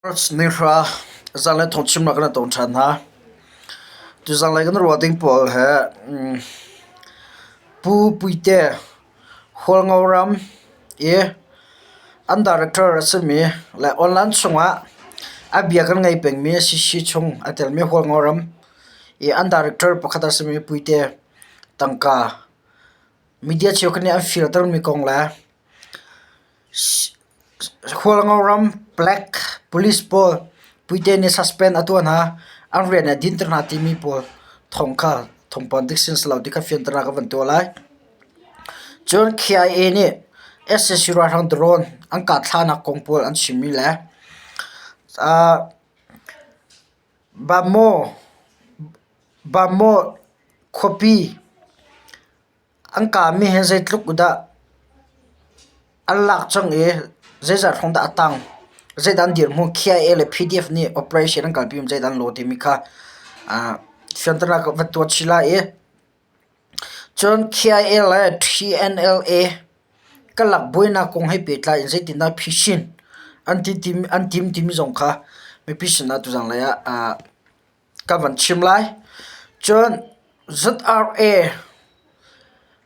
Nihra zanlei thawngchimnak kan i tong ṭhan hna. Tuzanlei kan ruah ding pawl he Pu Puite Hualngo ram i an director a simi le online chungah a bia kan ngei pengmi CC chung a telmi Hualngo ram i an director pakhat a simi Puite tangka media cheukhat nih an firtermi kong le Hualngo ram Black Police pawl puite nih suspend a tuah hna. An rian a dinter hna timi pawl thawng kha thawngpang dik sin si lo ti kha fianternak ka van tuah lai. Cun KIA nih sac ralhrang drone an kah thlanak kong pawl an chimmi le Bamaw khuapi An kaami hi zeitluk dah an lak cang i zeizat hrawng dah a tang, zeidah an dirhmun, KIA le PDF nih operation an kalpi mi zeidah an law timi kha fianternak ka va tuah chih lai i cun KIA le TNLA kalak buainak kong he pehtlai in zeitindah phisin an tim timi zong kha mipi sinah tuzanglei ah ka van chim lai. Cun ZRA,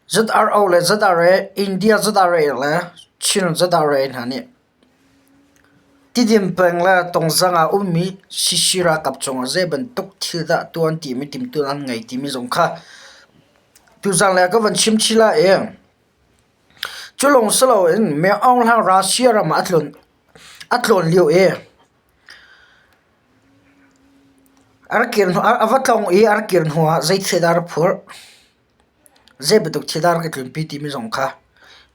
ZRO le ZRA, India ZRA le Chin ZRA hna nih Tidim peng le Tongzang ah ummi CC ralkap cungah zei bantuk thil dah tuan timi timhtuah an ngei timi zong kha tuzanlei ah ka van chim chih lai i cu lawng si loin Myo Aung Hlaing Russia ram ah a tlawn lio i A va tlawng i a rak kir hnuah zei thil dah a rak phurh, zei bantuk thil dah a rak i tlunpi timi zong kha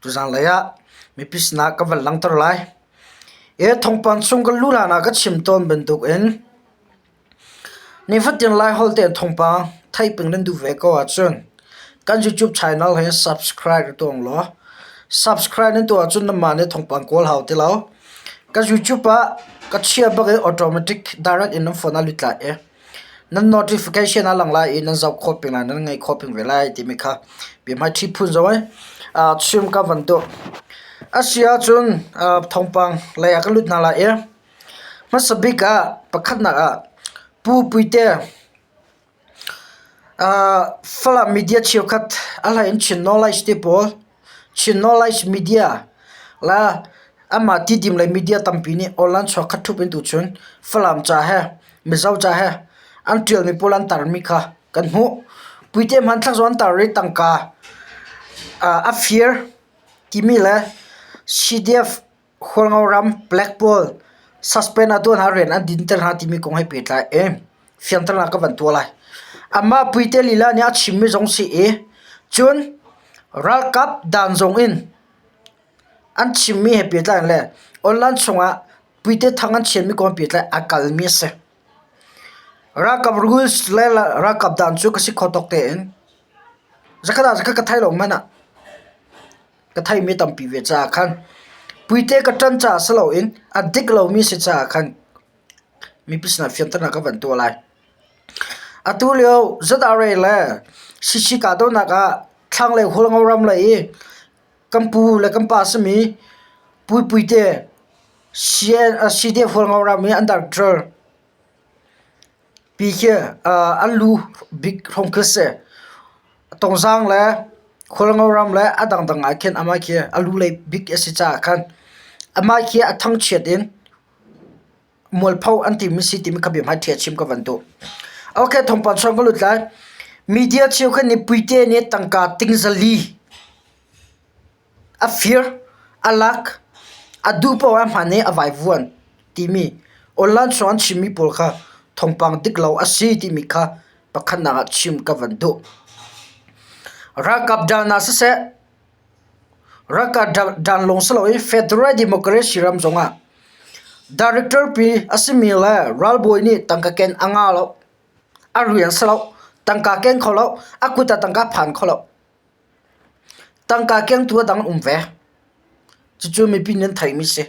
tuzanlei ah mipi sinah ka van langhter lai. Hi thawngpang chung kan luh hlanah ka chim tawn bantukin nifatin Laiholh tein thawngpang theih peng nan duh ve ko ahcun kan YouTube channel hi subscribe tuah law subscribe nan tuah ahcun nanmah nih thawngpang kawl hau ti lo. Ka YouTube ah ka chia bak i automatic direct in nan phone ah lut lai i nan notification a lang lai i nan zoh khawh peng lai nan ngaih khawh peng ve lai timi kha biahmai ṭhi phun zong ai chim ka van duh. A si ahcun thawngpang lei ah ka lut hna lai i hmasa bik ah pakhatnak ah Pu Puite Falam media cheukhat a hlei in Chin Knowledge te pawl, Chin Knowledge media le anmah Tidim lei media tampi nih online chuak khat ṭhup in tuchun Falam ca he Mizo ca he an ṭialmi pawl an tarmi kha kan hmuh. Puite hmanthlak zong an tar i tangka a fir timi le CDF Hualngo ram Black pawl suspend ah tuah hna rian an dinter hna timi kong he pehtlai in fianternak ka van tuah lai. Amah Puite lila nih a chimmi zong si i cun ralkap dan zong in an chimmi he pehtlai in le online chungah Puite thang an chianmi kong he pehtlai a kalmi a si. Ralkap rules le ralkap dan cu ka si kho tawk tein zakhat ah zakhat ka thei lo hmanh ah Ka theimi tampi ve caah khan puite ka ṭan caah si loin a dik lomi si caah khan mipi sinah fianternak ka van tuah lai. Atu lio ZRA le CC kahdohnak ah thlanglei Hualngo ram lei i kan pu le kan pa simi Pui Puite CDF Hualngo ram i an director Pi khi an lu bik hrawng khi si. Tongzaang le Khualngo ram le a dangdang ah khin amah khi a lu lei bik a si caah khan amah khi a thangchiat in mualpho an timi si timi kha biahmai ṭhia chim ka van duh. Okay, thawngpang chuang ka lut lai. Media cheukhat nih Puite nih tangka ting zali A fir, a lak, a duh paoh ah hman i a vaivuan timi online chung an chimmi pawl kha thawngpang dik lo a si timi kha pakhatnak ah chim ka van duh. Ralkap dan ah siseh, ralkap dan lawng si loin Federal Democracy ram zongah director pi a simi le ralbawi nih tangka ken a ngah lo, a rian si lo, tangka ken kho lo, a kut ah tangka phan kho lo. Tangka kengtu a dang um ve. Cucu mipi nih an theihmi si.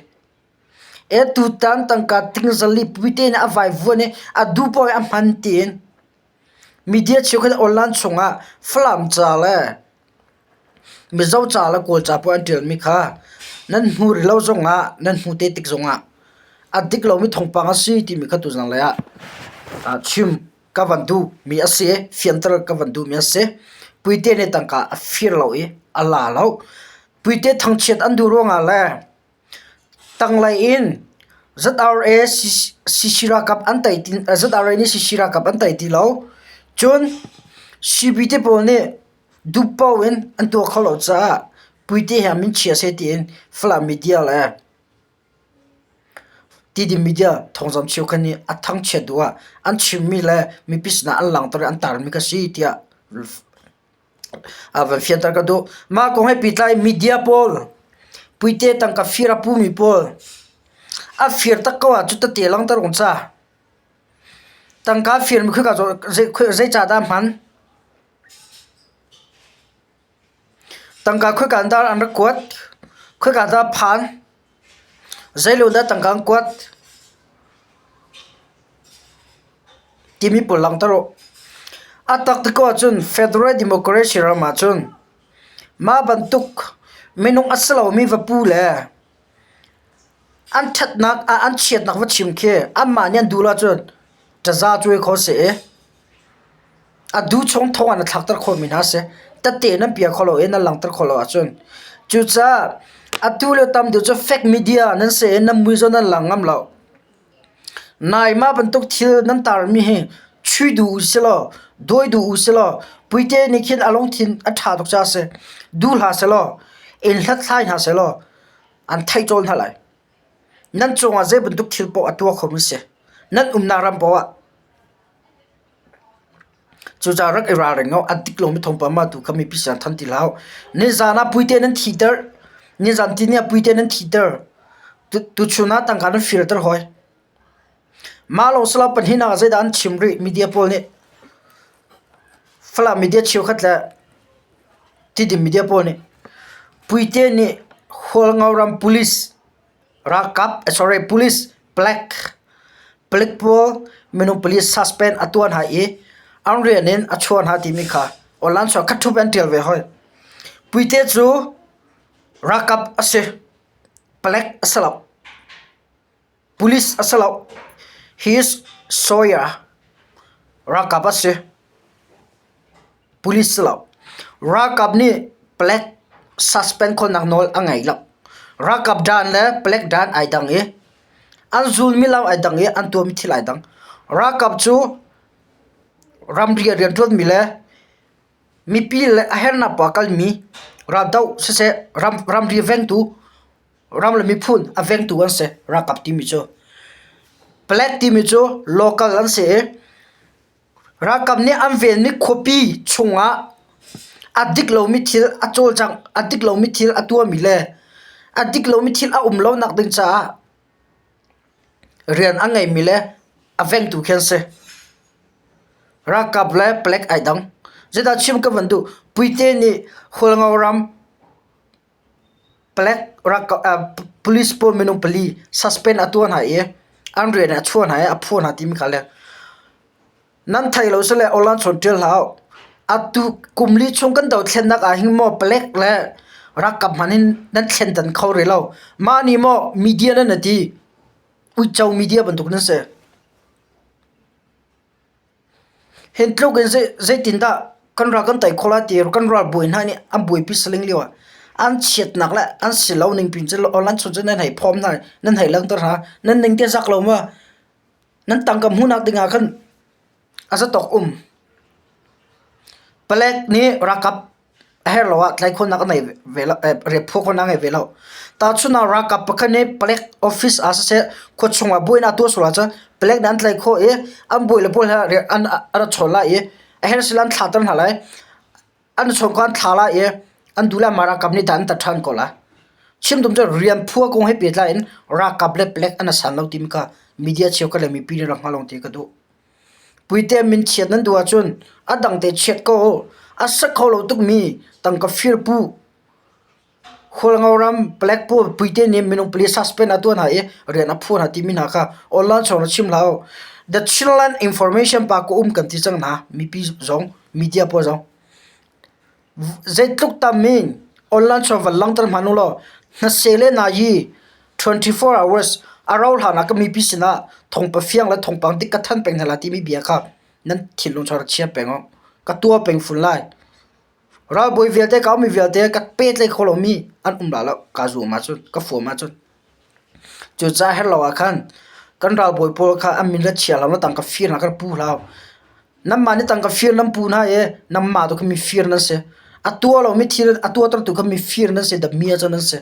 E tutan tangka ting zali puite nih a vaivuan i a duh paoh in a hman tiin media cheukhat online chungah Falam ca le Mizo ca le Kawl ca paoh an ṭialmi kha nan hmu rih lo zongah nan hmu te tik zongah. A dik lomi thawngpang a si timi kha tuzanglei ah chim ka van duhmi a si i fianter ka van duhmi a si. Puite nih tangka a fir lo i a la lo. Puite thangchiat an duh ruangah le tanglei in ZRA CC ralkap an tei ti ZRA nih CC ralkap an tei ti lo. Cun CB te pawl nih duhpaoh in an tuah kho lo caah Puite he min chia seh tiin Falam media le Tidim media thawngzamh cheukhat nih a thangchiat duh ah an chimmi le mipi sinah an langhter i an tarmi ka si tiah van fianter ka duh. Mah kong he pehtlai media pawl, puite tangka fir a pumi pawl a fir tak ko ahcun tete langhter ung ca. Tangka firmi khika zeicah dah a hman? Tangka khoika in dah an rak kuat? Khoika dah a phan? Zeilo dah tangka an kuat? Timi pawl langhter u. A tak ti ko ahcun Federal Democracy ram ahcun mah bantuk minung a si lomi va pu le an ṭhatnak ah an chiatnak va chim khi anmah nih an duh lo ahcun ṭaza cuai kho seh i A duh chung thong ah na thlakter khawhmi hna a si. Tette nan piah kho lo i nan langhter khawh lo ahcun. Cucaah atu le tam deuh cu fake media nan si i nan mui zong nan lang ngam lo. Nai mah bantuk thil nan tarmi hi chui duh u sih law, dawi duh u sih law, Puite nih khin a lungthin a ṭha tuk caah a si. Duh hlah seh law, in hlathlai hna seh law, an theih cawl hna lai. Nan cungah zei bantuk thil paoh a tuah khomi si. Nan umnak ram paoh ah. Cucaah rak i ralring u, a dik lomi thawngpang mah tu kha mipi sinah than ti hlah u. Nizan ah puite nan thiter, nizan tihni ah puite nan thiter, tuchun ah tangka nan firter hawi. Mah lawng si lo pahnihnak ah zeidah an chim rih media pawl nih. Falam media cheukhat le Tidim media pawl nih Puite nih Hualngo ram police Ralkap sorry police black palik pawl minung police suspend a tuah hna i an rian in a chuah hna timi kha online chuah khat ṭhup an ṭial ve hoi. Puite cu ralkap a si. Palek a si lo. Police a si lo. He is sawyer. Ralkap a si. Police si lo. Ralkap nih palek suspend khawhnak nawl a ngei lo. Ralkap dan le palek dan ai dang i an zulmi lam ai dang i an tuahmi thil ai dang. Ralkap cu ramri a rianṭuanmi le mipi le a hernak poah a kalmi raldoh siseh ramri vengtu ram le miphun a vengtu an si ralkap timi cu. Palek timi cu local an si i Ralkap nih an venmi khuapi chungah a dik lomi thil a cawlcangh, a dik lomi thil a tuahmi le a dik lomi thil a um lonak ding caah rian a ngeimi le a vengtu khi an si. Ralkap le palek ai dang. Zeidah chim ka van duh? Puite nih Hualngo ram Palek police pawl minung pali suspend a tuah hna i an rian ah a chuah hna i a phuah hna timi kha le nan theih lo sile online chawn ṭial hlah u. Atu kum li chung kan dothlennak ah hin maw palek le ralkap hmanh hin nan thlendan kho rih lo. Mah nih maw media nan ti uico media bantuk nan si. Hin tluk in zeitindah kan ral kan tei khawh lai ti kan ralbawi hna nih an buaipi saling lio ah an chiatnak le an si lo ning pin cu online chung cun nan hei phawm hna nan hei langhter hna. Nan ning te zak lo maw? Nan tangka hmuhnak ding ah khan a zatawk um. Palek nih ralkap A herh lo ah tlaihkhawhnak a ngei ve lo, riaphuah a ngei ve lo. Tahchun ah ralkap pakhat nih palek office ah siseh khuachung ah buainak a tuah sual ahcun palek nih an tlaih khawh i an bawi le pawl he an ra chawn lai i a herh sila an thlahter hna lai. An chawn kha an thlah lai i an duh le mah ralkap nih dan an tat ṭhan ko lai. Chim tum cu rian phuah kong he pehtlai in ralkap le palek an i san lo timi kha media cheukhat le mipi nih rak hngal awk ti ka duh. Puite min chiat nan duh ahcun a dang te chiat ko u. A sak kho lo tukmi tangka firpu Hualngo ram palek pawl puite nih minung pali suspend a tuah hna i rian a phuah hna timi hna kha online chung na chim hlah u. The Chinland Information pa ka um kan ti cang hna mipi zong media pawl zong. Zeitluk tam in online chung van langhter hmanh u law hnaseh le nayi 24 hours. A rauh hlan ah ka mipi sinah thawngpa fiang le thawngpang dik ka thanh peng hna lai timi bia kha nan thinlung chungah rak chia peng u. Ka tuah peng fun lai. Ralbawi vialte ka ummi vialte ka pehtlaih kho lomi an um lai lo kaa zuam ahcun ka fuam ahcun. Cucaah herh lo ah khan kan ralbawi pawl kha an min ra chia hlah u, na tangka fir hna kha pu hlah u. Nanmah nih tangka fir nan pu hna i nanmah tu kha mifir nan si. A tuah lomi thil a tuahtertu kha mifir nan si, damiah cu nan si.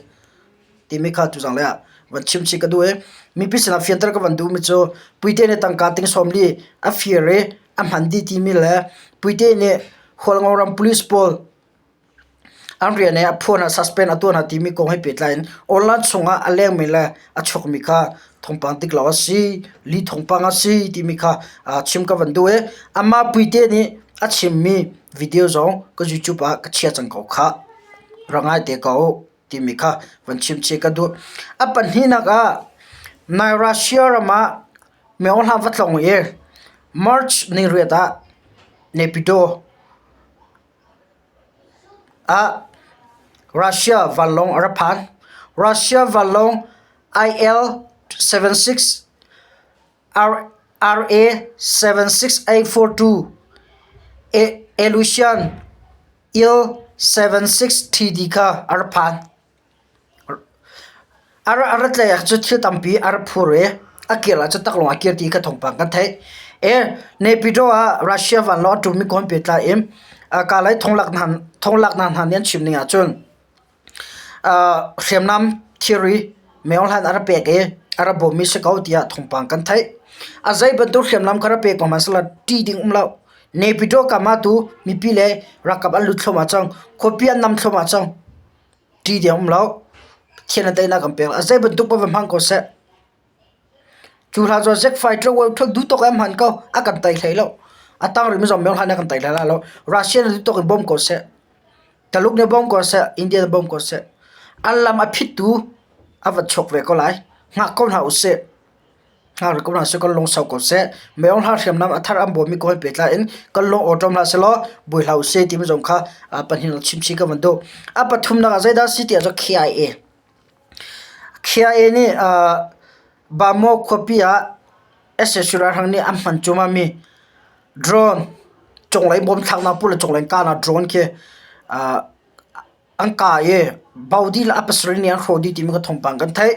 Timi kha tuzang lei ah van chim chih ka duh i mipi sinah fianter ka van duhmi cu Puite nih tangka ting 40 a fir i a hman dih timi le Puite nih Hualngo ram police pawl an rian i a phuan ah suspend a tuah hna timi kong he pehtlai in online chungah a lengmi le a chuakmi kha thawngpang dik lo a si, li thawngpang a si timi kha chim ka van duh i amah Puite nih a chimmi video zong ka YouTube ah ka chia cang ko khah. Rak ngai te ko timi kha van chim chih ka duh. A pahnihnak ah nai Russia ram ah myohla va tlawng i March ni riat ah Naypyidaw ah Russia vanlawng a ra phan. Russia vanlawng IL-76 RA-76842 Ilyushin Il-76 TD kha a ra phan. A rat lei ah cun thil tampi a ra phur i a kir ah cun taklawng a kir ti kha thawngpang kan theih. Naypyidaw ah Russia vanlawng a ṭummi kong pehtlai in Kalay thonglaknak hna nih an chim ning ahcun hriamnam thilri myohlan a ra pek i a ra bawmmi si ko tiah thawngpang kan theih. A zei bantuk hriamnam kha ra pe ko hmanhsehlaw ṭih ding um lo. Naypyidaw kam ah tu mipi le ralkap an lut thluahmah cang. Khuapi an nam thluahmah cang. Ṭih ding um lo. Pathian a teinak kan pek. A zei bantuk paoh va hmang ko seh. Cu hlan cun Zack fighter duh tawk in an hman ko. A kan tei hlei lo. A tang rihmi zong myohlan nih a kan tei hlei lai lo. Russia nih duh tawk in bawm ko seh. Taluk nih bawm ko seh. India nih bawm ko seh. An lam a phittu a va chuak ve ko lai. Hngak ko hna usih. Hngak ko hna seh kan lungsau ko seh. Myohla hriamnam a thar an bawmmi kong he pehtlai in kan lung awṭawm hlah sehlaw buai hlah usih timi zong kha pahnih in chimchih ka van duh. A pathumnak ah zeidah a si ti ahcun KIA. KIA nih Bamaw khuapi ah sac ralhrang nih an hman cuahmahmi drone cunglei bom thlaknak pawl le cunglei kahnak drone khi an kah i Baudi le a pasal nih an hrawh dih timi ka thawngpang kan theih.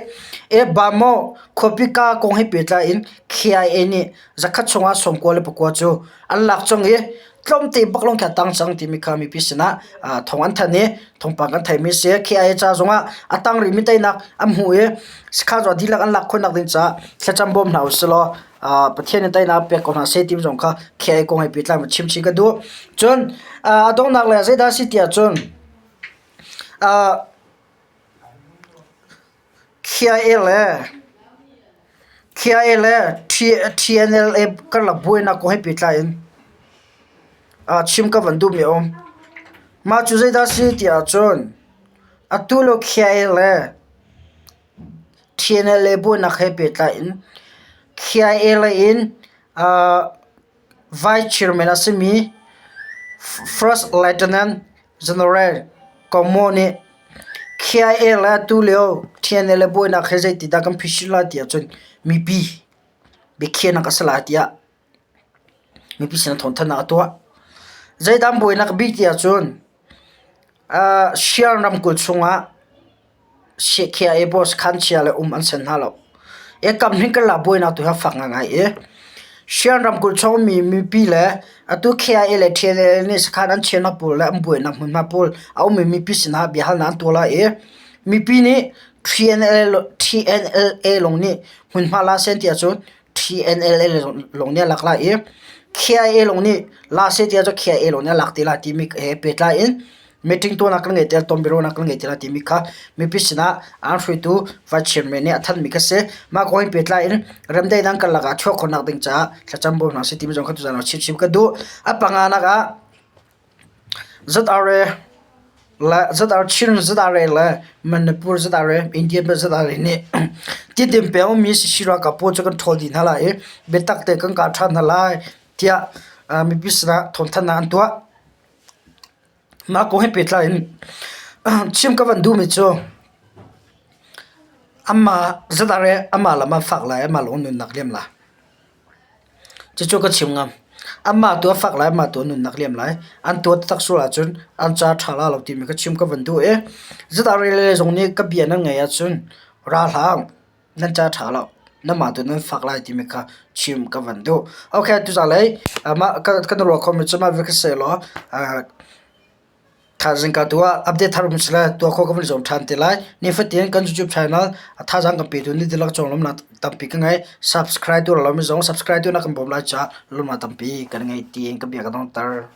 Bamaw khuapi ka kong he pehtlai in KIA nih zakhat chungah 99 cu an lak cang i tlawmte bak lawng khi a tang cang timi kha mipi sinah thawng an thanh i thawngpang kan theihmi a si. KIA ca zongah a tang rihmi teinak an hmuh i sakhan zong dihlak an lak khawhnak ding caah thlacam bawm hna usih law Pathian nih teinak pek ko hna seh timi zong kha KIA kong he pehtlai in chim chih ka duh. Cun a donghnak lei ah zeidah a si tiah cun KIA le KIA le TNLA karlak buainak kong he pehtlai in chim ka van duhmi a um. Mah cu zeidah a si ti ahcun atu lio KIA le TNLA buainak he pehtlai in KIA lei in Vice Chairman a simi First Lieutenant General Komo nih KIA le tulio TNLA buainak hi zeitindah kan phisin lai ti ahcun mipi biakhiahnak a si lai tiah mipi sinah thawngthanhnak a tuah. Zeidah an buainak bik ti ahcun Shan ramkulh chungah KIA boss khan chia le um an sen hna lo. I kam hnih karlak buainak tu hi a fak ngaingai i Shan ramkulh chungmi mipi le atu KIA le TNLA nih sakhan an chiahnak pawl le an buainak hmunhma pawl a ummi mipi sinah biahalnak an tuah lai i mipi nih TNLA lawng nih hmunhma la seh ti ahcun TNLA lawng nih a lak lai i KIA lawng nih la seh ti ahcun KIA lawng nih a lak te lai timi he pehtlai in meeting tuahnak kan ngei te tonbiaruahnak kan ngei te lai timi kha mipi sinah an hruaitu Vice Chairman nih a thanhmi kha si. Mah kong he pehtlai in remdaihnak karlak ah chuah khawhnak ding caah thlacam bawm hna sih timi zong kha tuzaan ah chimchim ka duh. A panganak ah ZRA le ZR Chin ZRA le Manipur ZRA Indian ZRA nih tidim pengmi Sisi ralkap pawl cu kan ṭhawl dih hna lai i biatak te kan kah ṭhan hna lai tiah mipi sinah thawngthanhnak an tuah. Mah kong he pehtlai in chim ka van duhmi cu. Amah zadar amah lam ah fak lai amah lawng nunnak liam lai. Cucu ka chim ngam. Amah tu a fak lai amah tu a nunnak liam lai. An tuah taktak sual ahcun an ca ṭha la lo timi ka chim ka van duh i zadar le zong nih ka bia nan ngaih ahcun ra hlah nan ca ṭha lo namah tu nan fak lai timi kha chim ka van duh. Okay tuzalei mah kan ruah khomi cu mah va si law Thaizing ka tu ah update thar um si le tuah khawh ka van i zuam ṭhan te lai. Nifatin kan YouTube channel a thazaang kan petu nih dihlak conglawmhnak tampi ka ngei. Subscribe tu lomi zong subscribe tu na kan bawmh lai caah lawmhnak tampi kan ngei tiin ka bia ka donghter.